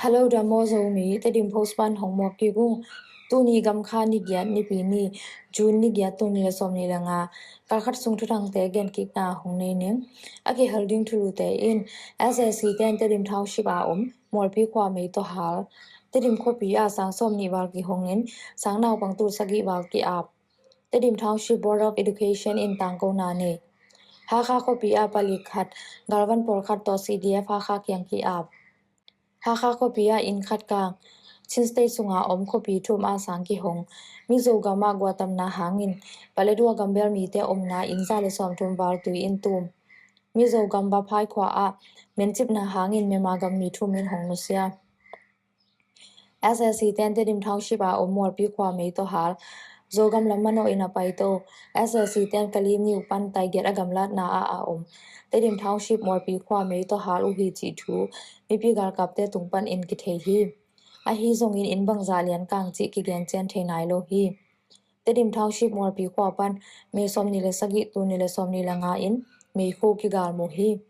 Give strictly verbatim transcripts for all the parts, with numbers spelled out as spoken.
Hello, dam maw Zomi, Tedim Post pan hong muak kik ung. Tuni gamkha ni giat, Nipi ni, June ni giat, tul nih le sawmnih le nga. Kalkhat sung thuthangte gen kikna hong nei ning. A kihel ding thulute in, S A C ten Tedim Township a om Mualpi khua mei tawh hal. Tedim khuapi ah sang sawmnih val kihongin, sang naupang tul sagih val ki-ap. Tedim Township Board of Education in tangkona nei. Hakha khuapi ah palik khat, galvan pawlkhat tawh C D F Hakha kiang ki-ap. Hakha khuapi ah inn khat kang. Chin State sunga om khuapi thum ah sang kihong. Mizo gam ah guatamna hangin, Paletwa gambel mite omna inn za le sawmthum val tui in tum. Mizo gam Vaphai khua ah mencipna hangin Myanmar gam mi thum in hong nusia. S A C ten Tedim Township a om Mualpi khua mei tawh hal. Zogam lam manawh in a paito. S A C ten Kalim ni uh pan tai giat a gamlatna ah a om Tedim Township Mualpi khua mei tawh hal uh hi cih thu mipi galkapte tung pan in kithei hi. Ahi zongin inn bangzah lian kang cih kigen cian thei nai lo hi. Tedim Township Mualpi khua pan May sawmnih le sagih, tul nih le sawmnih le nga in meikhu kigal mu hi.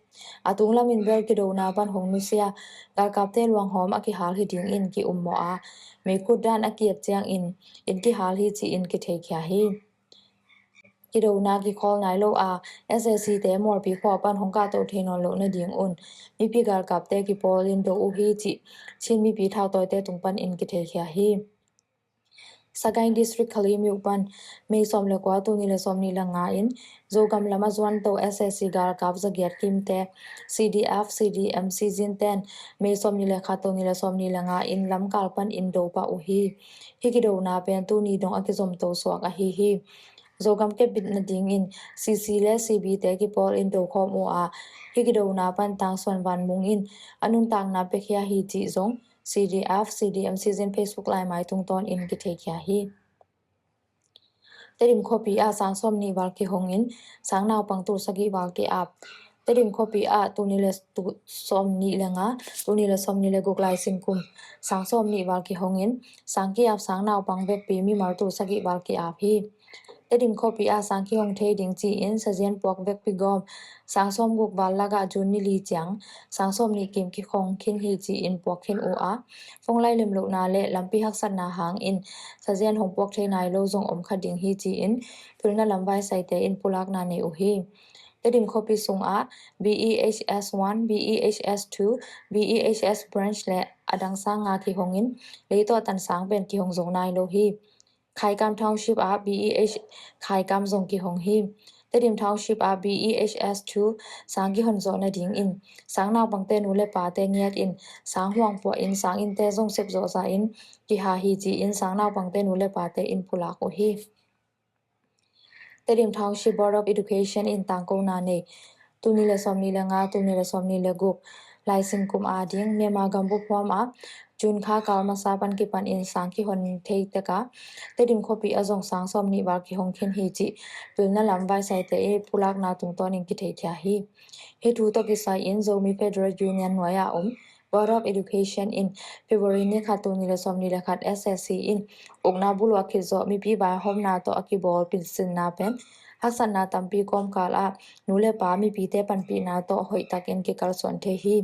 A tunglam in bel kidona pan hong nusia, galkapte luanghawm a kihal hi dingin ki-ummawh a, meikhut dan a kiat ciangin inn kihal hi ci-in kitheikhia hi. Kidona kikhawl nai lo a, S A C te Mualpi khua pan hong kahto thei nawn loh nadingun mipi galkapte kipawl in do uh hi cih Chin mipi thautawite tung pan in kitheikhia hi. Sagaing District Khalei myo pan May sawm le kua, tul nih le sawmnih le nga in Zogam lam a zuan to S A C galkap zagiat kimte, C D F, C D M, Sizin ten May sawmnih le khat, tul nih le sawmnih le nga in lamkal pan in do pah uh hi. Hi kidona pen tuni dong a kizom to suak ahi hi. Zogam kepbit nadingin C C le C B te kipawl in do khawm uh a, hi kidona pan Tangsuan Van Mung in a nuntakna pekhia hi cih zong C D F, C D M Sizin Facebook laimai tungtawn in kitheikhia hi. Tedim khuapi ah sang sawmnih val kihongin sang naupang tul sagih val ki-ap. Tedim khuapi ah tul nih le sawmnih le nga, tul nih le sawmnih le guk Lai Sin kum sang sawmnih val kihongin sang ki-ap sang naupang vekpi mimal tul sagih val ki-ap hi. Tedim khuapi ah sang kihong thei ding ci-in sazian puak vekpi gawm sang sawmguk val lakah June ni li ciang sang sawmnih kim kihong khin hi ci-in puak khin uh a, phone line lemlohna le lampi haksatna hangin sazian hong puak thei nai lo zong om kha ding hi ci-in pilna lam vaisaite in pulakna nei uh hi. Tedim khuapi sungah B E H S one, B E H S two, B E H S branch le a dang sang nga kihongin leitawh tan sang pen kihong zo nai lo hi. Khaikam Township ah B E H Khaikam zong kihong hi. Tedim Township ah B E H S two sang kihon zawh nadingin sang naupangte nu le pate ngiat in sang huangpuah in sang innte zong sep zawh zahin kiha hi ci-in sang naupangte nu le pate in pulak uh hi. Tedim Township Board of Education in tangkona nei. Tul nih le sawmnih le nga, tul nih le sawmnih le guk Lai Sin kum ading Myanmar gam buphuam ah June kha kal masa pan kipan in sang kihon thei tek a, Tedim khuapi ah zong sang sawmnih val kihong khin hi cih pilna lam vaisaite i pulakna tungtawn in kitheikhia hi. Hi thu tawh kisai in Zomi Federal Union nuai a om Board of Education in February ni khat, tul nih le sawmnih le khat S A C in ukna buluah khit zawh mipi vaihawmna tawh a kibawl pinsinna pen haksatna tampi kawmkal ah nu le pa mipite panpihna tawh hoihtakin kikalsuan thei hi.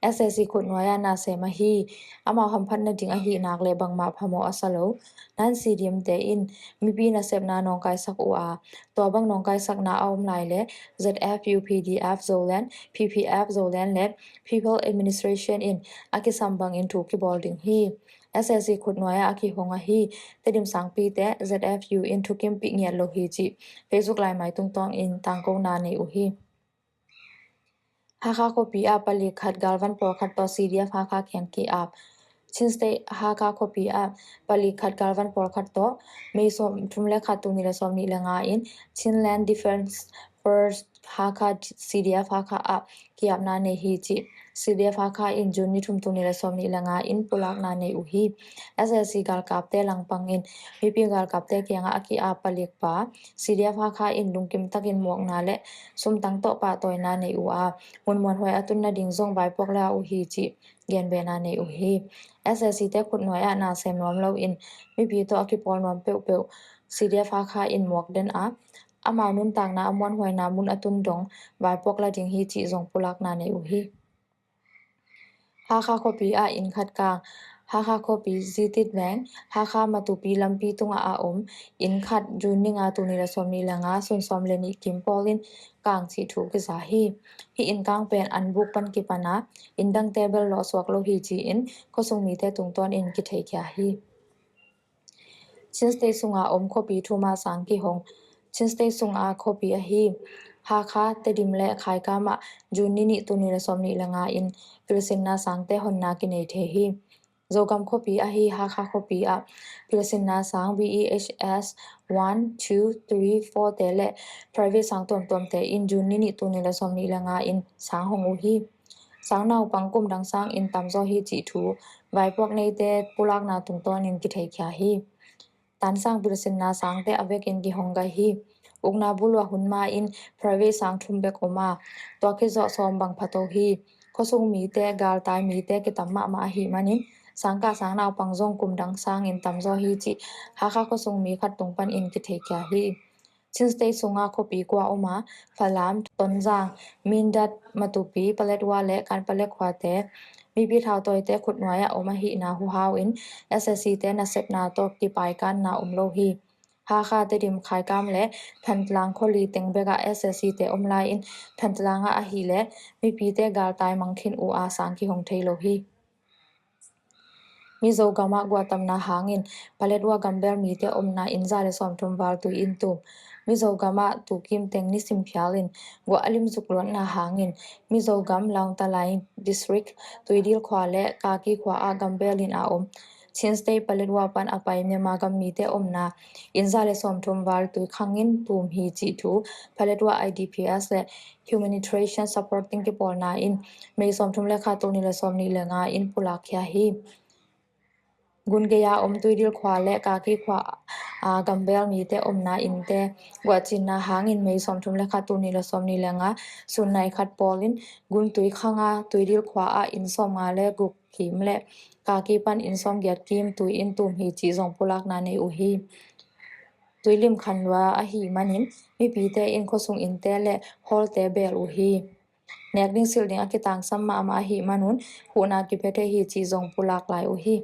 S A C khutnuai ah na sem ahi, amau hamphat nading ahih nak le bangmah phamawh a sa lo. Nan C D M te in mipi nasepna nawngkaisak uh a, tua bang nawngkaisakna a om lai le Z F U P D F Zoland, P P F Zoland le People Administration in a kisam bangin thu kibawl ding hi. S A C khutnuai ah a kihong ahi Tedim sangpite Z F U in thukimpih ngiat lo hi cih Facebook laimai tungtawn in tangkona nei uh hi. Hakha khuapi ah palik khat galvan pawlkhat tawh C D F Hakha kiang ki-ap. Chin State Hakha khuapi ah palik khat galvan pawlkhat tawh May sawmthum le khat, tul nih le sawmnih le nga in Chinland Defense Force Hakha, C D F Hakha ah ki-apna nei hi cih C D F Hakha in June ni thum, tul nih le sawmnih le nga in pulakna nei uh hi. S A C galkapte langpangin mipi galkapte kiangah a ki-ap palik pa C D F Hakha in lungkim takin muakna le sumtang tawh pahtawina nei uh a, mun muanhuai a tun nading zong vaipuak la uh hi cih genbehna nei uh hi. S A C te khutnuai ah na sem nuam loin mipi tawh a kipawl nuam peuhpeuh C D F Hakha in muak den a, amau nuntakna a muanhuaina mun a tun dong vaipuak la ding hi cih zong pulakna nei uh hi. Hakha khuapi ah inn khat kang. Hakha khuapi Zitit Veng, Hakha Matupi lampi tungah a om inn khat June ni nga, tul nih le sawmnih le nga, sun sawm le nih kim pawlin kang cih thu kiza hi. Hih inn kang pen an buk pan kipan a, inn dangte bel lawh suak lo hi ci-in khuasung mite tungtawnin kitheikhia hi. Chin State sunga om khuapi thuma sang kihong. Chin State sunga khuapi ahi Hakha, Tedim le Khaikam ah June ni nih, tul nih le sawmnih le nga in pilsinna sangte honna kinei thei hi. Zogam khuapi ahi Hakha khuapi ah pilsinna sang B E H S one, two, three, four te le private sang tuamtuamte in June ni nih, tul nih le sawmnih le nga in sang hong uh hi. Sang naupang kum dang sangin tamzaw hi cih thu vaipuak neite pulakna tungtawnin kitheikhia hi. Tansang pilsinna sangte a vekin kihong gai hi. Ukna buluah hun ma-in private sang thum bek om a, tua khit zawh sawm bang phato hi. Khuasung mite, galtai mite kitam mahmah ahih manin sangkah sang naupang zong kum dang sangin tamzaw hi cih Hakha khuasung mi khat tung panin kitheikhia hi. Chin State sunga khuapi kua om a, Falam, Tonzang, Mindat, Matupi, Paletwa le Kanpalek khuate mipi thautawite khutnuai-ah om ahihna huhau in S S C te nasepna tawh kipaikanna om lo hi. Hakha, Tedim, Khaikam le Thantlang khua li teng bekah S S C te om lai-in Thantlang ah ahih leh mipite galtai mang khin uh a sang kihong thei lo hi. Mizo gamah guahtamna hangin Paletwa gambel mite omna inn za le sawmthum val tui in tum. Mizo gamah tukim teng nisim phialin guah a limzuk luatna hangin Mizo gam Laungtalai District Tuidil khua le Kaki khua ah gambel in a om Chin State Paletwa pan a pai Myanmar gam mite omna inn za le sawmthum val tui khangin tum hi cih thu Paletwa I D P S le Humanitarian Supporting kipawlna in May sawmthum le khat, tul nih le sawmnih le nga in pulakkhia hi. Gun gei-a om Tuidil khua le Kaki khua a gambel mite omna innte guahcinna hangin May sawmthum le khat, tul nih le sawmnih le nga sun nai khat pawlin gun tui khanga Tuidil khua ah inn sawmnga le guk kim le Kaki pan inn sawmgiat kim tui in tum hi cih zong pulakna nei uh hi. Tuilim khan lua ahih manin mipite in khuasung innte le hawlte beel uh hi. Nek ding silh ding a kitangsam mahmah ahih manun huhna kipia thei hi cih zong pulak lai uh hi.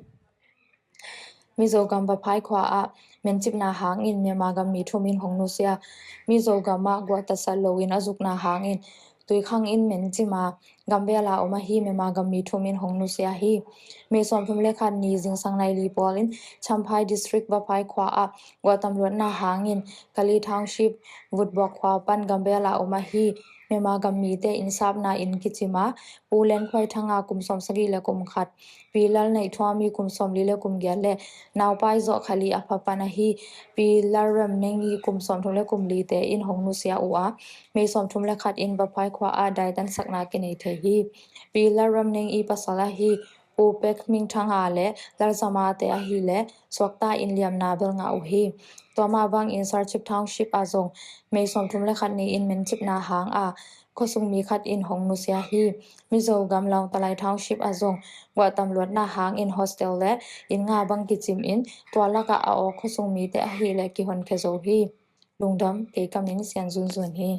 Mizo gam Vaphai khua ah mencipna hangin Myanmar gam mi thum in hong nusia. Mizo gamah guah tatsat loin a zukna hangin tuikhang in mencima gambel a om ahi Myanmar gam mi thum in hong nusia hi. May sawmthum le khat ni zingsang nai li pawlin Champhai District Vaphai khua ah guahtam luatna hangin Kali Township Vutbawk khua pan gambel a om ahi Myanmar gam mite innsapna in kicima Pu Len Khwai Thanga kum sawmsagih le kum khat, Pi Lal Neih Thuami kum sawmli le kum giat le naupai zawh khali a pha pan ahi Pi Lal Rem Neng i kum sawmthum le kum lite in hong nusia uh a, May sawmthum le khat in Vaphai khua ah daitansakna kinei thei hi. Pi Lal Rem Neng i pasal ahi Pu Pek Ming Thanga le Lal Zama te ahih leh suakta in liamna bel ngah uh hi. Tua mah bangin Sarchip Township ah zong May sawmthum le khat ni-in mencipna hang a khuasung mi khat in hong nusia hi. Mizo gam Laungtalai Township ah zong guahtam luatna hangin hostel le inn nga bang kicim in tua lakah a awk khuasung mite ahih leh kihonkhia zo hi. Lungdam, kei ka min Sian Zun Zun hi.